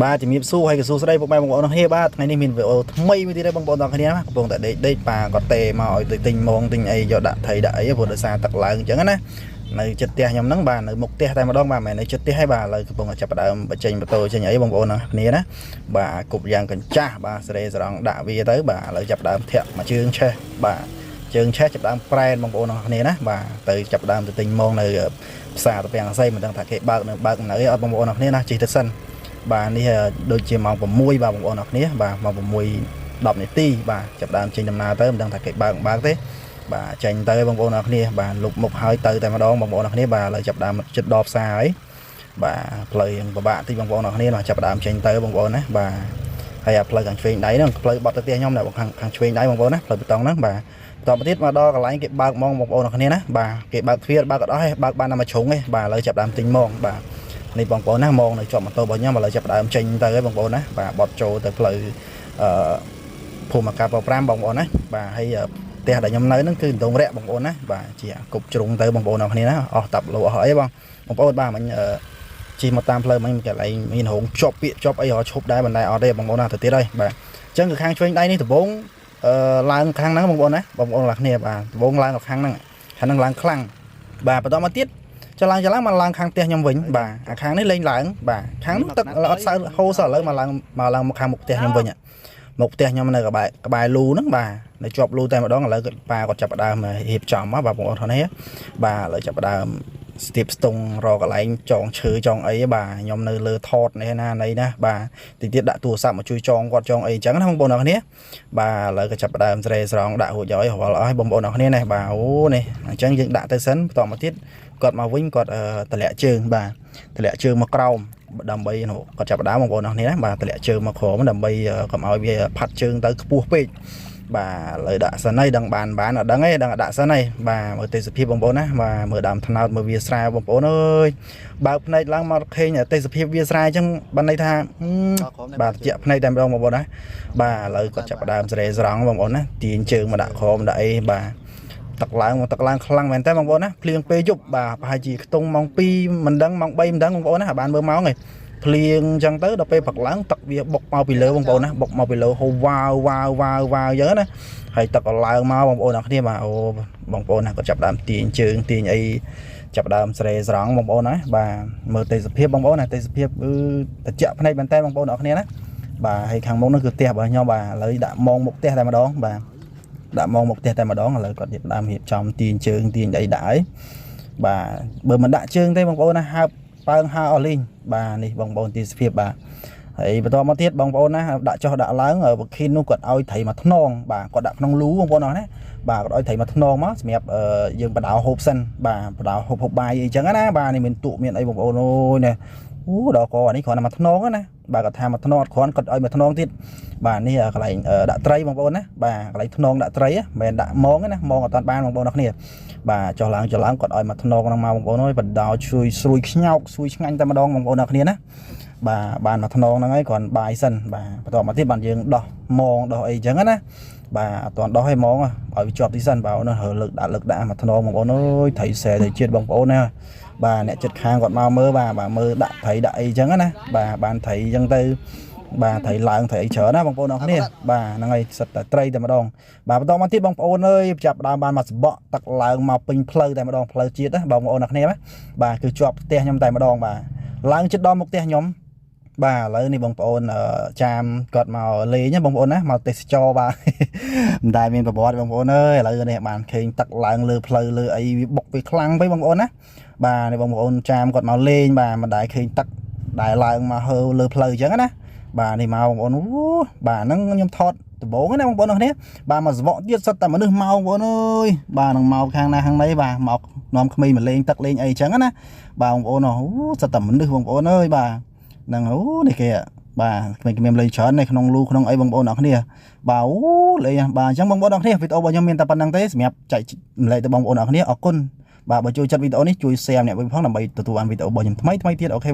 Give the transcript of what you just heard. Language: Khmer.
បាទជំរាបសួរហើយក៏សួស្តីពុកម៉ែបងប្អូនទាំងគ្នាបាទថ្ងៃនេះមានវីដេអូថ្មីមួយទៀតហើយបងប្អូនទាំងគ្នាណាកំពុងតែដេកដេកប៉ាគាត់ទេមកឲ្យទៅទិញមងទិញអីយកដាក់ថៃដាក់អីព្រោះដោយសារទឹកឡើងអញ្ចឹងណានៅចិត្តផ្ទះខ្ញុំហ្នឹងបាទនៅមុខផ្ទះតែម្ដងបាទមិនមែននៅចិត្តផ្ទះទេបាទឥឡូវកំពុងតែចាប់ផ្ដើមបញ្ចេញម៉ូតូចេញអីបងប្អូនទាំងគ្នាណាបាទគប់យ៉ាងកញ្ចាស់បាទសេរីសរងដាក់វាទៅបាទឥឡូវចាប់ផ្ដើមធាក់មួយជើងឆេះបាទជើងឆេះចាប់ផ្ដើមប្រែនបងប្អូនទាំងគ្នាណាបាទទៅចាប់ផ្ដើមទៅទិញមងនៅផ្សារតាពាំងអាស័យមិនដឹងថាគេបើកនៅបើកនៅអត់បងប្អូនទាំងគ្នាណាជិះទៅសិន បាទនេះដូចជាម៉ោង6បាទបងប្អូនអរគ្នាបាទម៉ោង6 10នាទីបាទចាប់ដើមចេញដំណើរទៅមិនដឹងថាគេបើកបើកទេបាទចេញទៅបងប្អូនអរគ្នាបាទលុបមុខហើយទៅតែម្ដងបងប្អូនអរគ្នាបាទឥឡូវចាប់ដើមចិត្តដល់ផ្សារហើយបាទផ្លូវยังពិបាកតិចបងប្អូនអរគ្នាបាទចាប់ដើមចេញទៅបងប្អូនណាបាទហើយអាផ្លូវខាងឆ្វេងដៃហ្នឹងផ្លូវបត់ទៅផ្ទះខ្ញុំណាខាងខាងឆ្វេងដៃបងប្អូនណាផ្លូវបេតុងហ្នឹងបាទបន្តមកទៀតមកដល់កន្លែងគេបើកម៉ងបងប្អូនអរគ្នាណាបាទគេបើកទ្វារបើកអត់អស់ទេបើកបានតែមួយជ្រុងទេបាទឥឡូវចាប់ដើមទិញម៉ងបាទ នេះបងប្អូនណាមងនៅជាប់ម៉ូតូរបស់ខ្ញុំឥឡូវចាប់ផ្ដើមចេញទៅហើយបងប្អូនណាបាទបត់ចូលទៅផ្លូវអឺភូមិអាកា5បងប្អូនណាបាទហើយផ្ទះដែលខ្ញុំនៅហ្នឹងគឺដងរាក់បងប្អូនណាបាទជាគប់ជ្រុងទៅបងប្អូនអរគ្នាណាអស់តាប់លោអស់អីបងបងប្អូនបាទមិញអឺជិះមកតាមផ្លូវមិញកន្លែងមានរោងជាប់ពាក្យជាប់អីរឈប់ដែរបណ្ដៃអត់ទេបងប្អូនណាទៅទៀតហើយបាទអញ្ចឹងគឺខាងឆ្វេងដៃនេះដំបងអឺឡើងខាងហ្នឹងបងប្អូនណាបងប្អូនឡាគ្នាបាទដំបងឡើងខាងហ្នឹងខាងហ្នឹងឡើងខ្លាំងបាទបន្តមកទៀត ចឡើងចឡើងមកឡើងខាងផ្ទះខ្ញុំវិញបាទអាខាងនេះលេងឡើងបាទខាងនោះទឹកអត់សៅហូរសោះឥឡូវមកឡើងមកឡើងមកខាងមុខផ្ទះខ្ញុំវិញមុខផ្ទះខ្ញុំនៅក្បែរក្បែរលូហ្នឹងបាទនៅជាប់លូតែម្ដងឥឡូវគាត់ប៉ាគាត់ចាប់ផ្ដើមរៀបចំមកបាទបងប្អូនថនេះបាទឥឡូវចាប់ផ្ដើមស្ទាបស្ទង់រកកន្លែងចងឈើចងអីបាទខ្ញុំនៅលើថតនេះណាណីណាបាទតិចទៀតដាក់ទូរស័ព្ទមកជួយចងគាត់ចងអីអញ្ចឹងណាបងប្អូនអរគ្នាបាទឥឡូវក៏ចាប់ផ្ដើមស្រេស្រង់ដាក់រួចហើយរាល់អស់បងប្អូនអរគ្នានេះបាទអូនេះអញ្ចឹងយើងដាក់ទៅសិនបន្តមកទៀត គាត់មកវិញគាត់តម្លាក់ជើងបាទតម្លាក់ជើងមកក្រោមដើម្បីនោះគាត់ចាប់ផ្ដើមបងប្អូនអរគ្នាណាបាទតម្លាក់ជើងមកក្រោមដើម្បីកុំឲ្យវាផាត់ជើងទៅខ្ពស់ពេកបាទឥឡូវដាក់សិនហើយដឹងបានបានអត់ដឹងទេដឹងដាក់សិនហើយបាទមើលទេសភាពបងប្អូនណាបាទមើលដើមថ្នោតមើលវាស្រែបងប្អូនអើយបើកភ្នែកឡើងមកឃើញទេសភាពវាស្រែអញ្ចឹងបានន័យថាបាទជាក់ភ្នែកតែម្ដងបងប្អូនណាបាទឥឡូវគាត់ចាប់ផ្ដើមស្រេស្រង់បងប្អូនណាទាញជើងមកដាក់ក្រោមដាក់អីបាទ ទឹកឡើងមកទឹកឡើងខ្លាំងមែនតើបងប្អូនណាភ្លៀងពេលយប់បាទប្រហែលជាខ្ទង់ម៉ោង2មិនដឹងម៉ោង3មិនដឹងបងប្អូនណាបានមើលម៉ោងឯងភ្លៀងអញ្ចឹងទៅដល់ពេលព្រឹកឡើងទឹកវាបុកមកពីលើបងប្អូនណាបុកមកពីលើហូរវ៉ាវវ៉ាវវ៉ាវវ៉ាវអញ្ចឹងណាហើយទឹកក៏ឡើងមកបងប្អូនអ្នកគ្នាបាទអូបងប្អូនណាក៏ចាប់ដើមទាញជើងទាញអីចាប់ដើមស្រេស្រង់បងប្អូនណាបាទមើលទេសភាពបងប្អូនណាទេសភាពគឺត្រជាក់ភ្នែកមែនតើបងប្អូនអ្នកគ្នាណាបាទហើយខាងមុខនោះគឺផ្ទះរបស់ខ្ញុំបាទឥឡូវដាក់មងមុខផ្ទះតែម្ដងបាទ ដាក់មកមកផ្ទះតែម្ដងឥឡូវគាត់រៀបដើមរៀបចំទាញជើងទាញអីដាក់អីបាទបើមិនដាក់ជើងទេបងប្អូនណាហើបប៉ើងហើអស់លីងបាទនេះបងប្អូនទីសភាពបាទហើយបន្តមកទៀតបងប្អូនណាដាក់ចុះដាក់ឡើងប្រខិននោះគាត់ឲ្យត្រីមកថ្នងបាទគាត់ដាក់ក្នុងលូបងប្អូនអស់ណាបាទគាត់ឲ្យត្រីមកថ្នងមកសម្រាប់យើងបដៅហូបសិនបាទបដៅហូបហូបបាយអីចឹងណាបាទនេះមានទូកមានអីបងប្អូនអូយនេះអូដល់កអានេះគ្រាន់តែមកថ្នងណាបាទគាត់ថាមកថ្នងអត់គ្រាន់គាត់ឲ្យមកថ្នងទៀត បាទនេះកន្លែងដាក់ត្រីបងប្អូនណាបាទកន្លែងថ្នងដាក់ត្រីមិនមែនដាក់មងទេណាមងអត់តាន់បានបងប្អូនអរគ្នាបាទចុះឡើងចុះឡើងគាត់ឲ្យមកថ្នងហ្នឹងមកបងប្អូនអើយបណ្ដោជួយស្រួយខ្ញោកស្រួយឆ្ងាញ់តែម្ដងបងប្អូនអរគ្នាណាបាទបានមកថ្នងហ្នឹងហើយគ្រាន់បាយសិនបាទបន្តមកទៀតបានយើងដោះមងដោះអីចឹងណាបាទអត់តាន់ដោះឲ្យមងឲ្យវាជាប់ទីសិនបាទអូនហើលើកដាក់លើកដាក់មកថ្នងបងប្អូនអើយត្រីសែត្រីជាតិបងប្អូនណាបាទអ្នកចិត្តខាងគាត់មកមើលបាទបាទមើលដាក់ត្រីដាក់អីចឹងណាបាទបានត្រីចឹងទៅ បាទត្រីឡើងត្រីអីច្រើនណាបងប្អូនអរគ្នាបាទហ្នឹងហើយសិតតែត្រីតែម្ដងបាទបន្តមកទៀតបងប្អូនអើយចាប់ដើមបានមកសបកទឹកឡើងមកពេញផ្លូវតែម្ដងផ្លូវជាតិណាបងប្អូនអរគ្នាណាបាទគឺជាប់ផ្ទះខ្ញុំតែម្ដងបាទឡើងជិតដល់មុខផ្ទះខ្ញុំបាទឥឡូវនេះបងប្អូនចាមគាត់មកលេងណាបងប្អូនណាមកទេសចរបាទមិនដែលមានប្រវត្តិបងប្អូនអើយឥឡូវនេះបានឃើញទឹកឡើងលើផ្លូវលើអីវាបុកវាខ្លាំងពេកបងប្អូនណាបាទនេះបងប្អូនចាមគាត់មកលេងបាទមិនដែលឃើញទឹកដែលឡើងមកហើលើផ្លូវអញ្ចឹងណា បាទនេះមកបងប្អូនអូបាទហ្នឹងខ្ញុំថតដំបូងណាបងប្អូនអរគ្នាបាទមកសវកទៀតសិតតែមនុស្សមកបងប្អូនអើយបាទនឹងមកខាងណាខាងណីបាទមកនាំក្មេងមកលេងទឹកលេងអីចឹងណាបាទបងប្អូនអូសិតតែមនុស្សបងប្អូនអើយបាទហ្នឹងអូនេះគេបាទក្មេងៗលេងច្រើននៅក្នុងលូក្នុងអីបងប្អូនអរគ្នាបាទអូលេងបាទអញ្ចឹងបងប្អូនអរគ្នាវីដេអូរបស់ខ្ញុំមានតែប៉ុណ្្នឹងទេសម្រាប់ចែកម្លែកទៅបងប្អូនអរគ្នាអរគុណបាទបើចូលចិត្តវីដេអូនេះជួយ share អ្នកវិញផងដើម្បីទទួលបានវីដេអូរបស់ខ្ញុំថ្មីថ្មីទៀត OK។